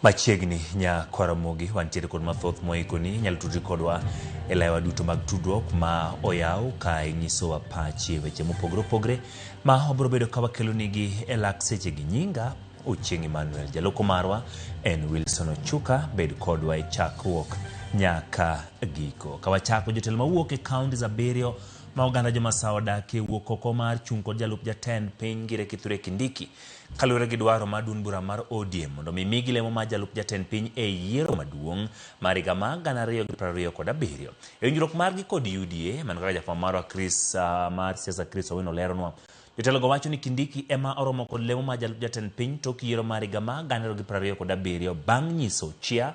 Machiegni nya Kwaramogi wantiere kod mathoth moikoni. Inyalo tudri kodwa e laiwa duto mag tudruok ma oyaw ka inyisowa pachi e weche mopogore opogore ma wabiro bedo ka wakelonigi e lak sechegi. Nyinga Ochieng' Emmanuel, jaloko marwa en Wilson Ochuka. Bed kodwa e chakruok nyaka giko. Ka wachako, jotelo mawuok e counties 7 ma oganda Jomasawa odakie wuok oko mar chung' kod jalup jatend piny Ngire Kithure Kindiki kaluwore gi dwaro mar duond bura mar ODM mondo mi migi lemo mar jalup jatend piny e yiero maduong' mar higa mar 2027. E winjruok margi kod UDA, mana kaka jafwambo marwa Chris mar siasa Chris Owino leronwa, jotelogo wacho ni Kindiki ema oromo kod lemo mar jalup jatend piny tok yiero mar higa mar 2027 bang' nyiso chia,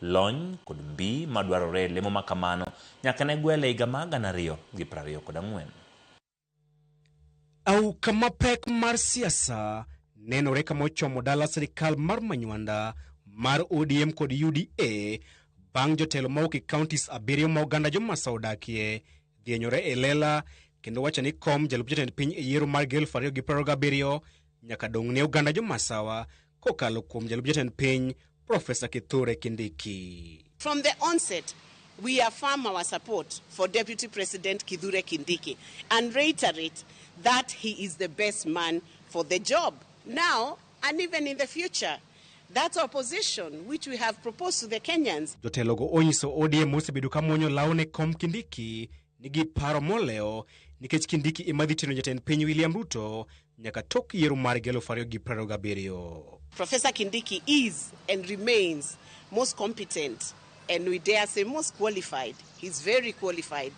lony kod mbi madwarore e lemo ma kamano nyaka ne gwele higa mar 2024. Auka mapek mar siasa nenore kama ochomo dala sirikal mar Manywanda mar ODM kod UDA bang' jotelo mawuok e counties 7 ma oganda Jomasa odakie dhienyore e lela kendo wacho ni kom jalup jatend piny e yiero mar 2027 nyaka dong' ne oganda Jomasawa kokalo kuom jalup jatend piny Professor Kithure Kindiki. From the onset, we affirm our support for Deputy President Kithure Kindiki and reiterate that he is the best man for the job now and even in the future. That's our position, which we have proposed to the Kenyans. Jotelogo onyiso ODM mosebedo ka muonyo law ne kom Kindiki nigi paro molewo nikech Kindiki ema dhi teno jatend piny William Ruto nyaka tok yiero mar 2027. Professor Kindiki is and remains most competent and we dare say most qualified. He's very qualified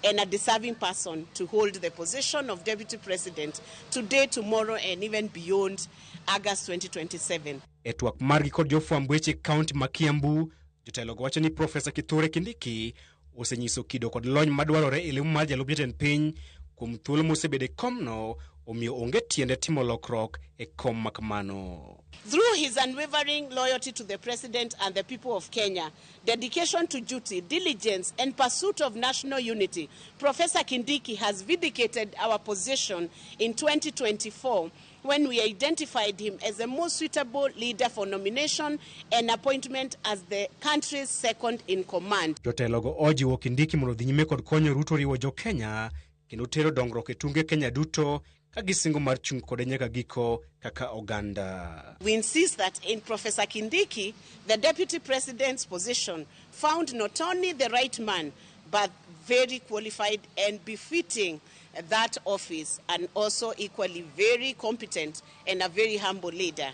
and a deserving person to hold the position of Deputy President today, tomorrow and even beyond August 2027. E twak margi kod jofwamb weche kaunti ma Kiambu, jotelogo wacho ni Profesa Kithure Kindiki osenyiso kido kod lony madwarore e lemo mar jalup jatend piny kuom thuolo mosebedo e komno, omiyo onge tiende timo lokruok e kom ma kamano. Through his unwavering loyalty to the President and the people of Kenya, dedication to duty, diligence, and pursuit of national unity, Professor Kindiki has vindicated our position in 2024 when we identified him as the most suitable leader for nomination and appointment as the country's second in command. Jotelogo ojiwo Kindiki mondo odhi nyime kod konyo Ruto riwo jo Kenya kendo tero dongruok e tunge Kenya duto ka gisingo mar chung' kode nyaka giko kaka oganda. We insist that in Professor Kindiki, the Deputy President's position found not only the right man, but very qualified and befitting that office, and also equally very competent and a very humble leader.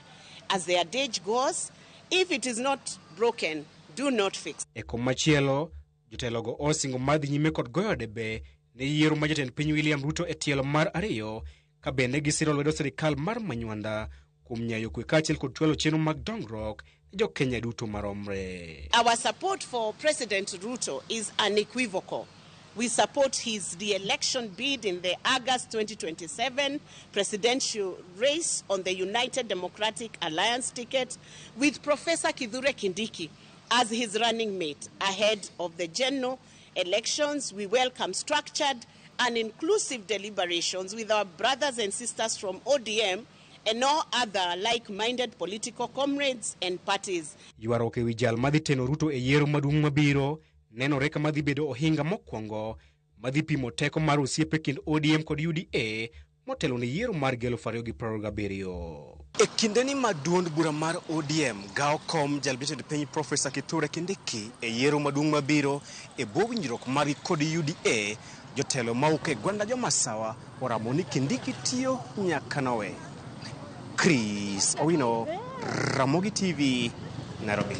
As the adage goes, if it is not broken, do not fix. E kom machielo, jotelogo osingo mar dhi nyime kod goyo debe ne yiero mar jatend piny William Ruto e tielo mar 2 ka bende gisiro lwedo sirikal mar Manywanda kuom nyayo kwe kaachiel kod chwalo chenro mag dongruok ne jo Kenya duto maromre. Our support for President Ruto is unequivocal. We support his re-election bid in the August 2027 presidential race on the United Democratic Alliance ticket with Professor Kithure Kindiki as his running mate ahead of the general elections. We welcome structured and inclusive deliberations with our brothers and sisters from ODM and all other like-minded political comrades and parties. Ywaruok e wi jal madhi teno Ruto e yiero maduong' mabiro nenore kama dhi bedo ohinga mokwongo madhi pimo teko mar osiepe kind ODM kod UDA motelo ne yiero mar 2027. E kindeni ma duond bura mar ODM gawo kom jalup jatend piny Profesa Kithure Kindiki e yiero maduong' mabiro e bwo winjruok margi kod UDA, jotelo mawuok e gwenda Jomasawa oramo ni Kindiki tiyo nyaka nowe. Chris Owino, Ramogi TV, Nairobi.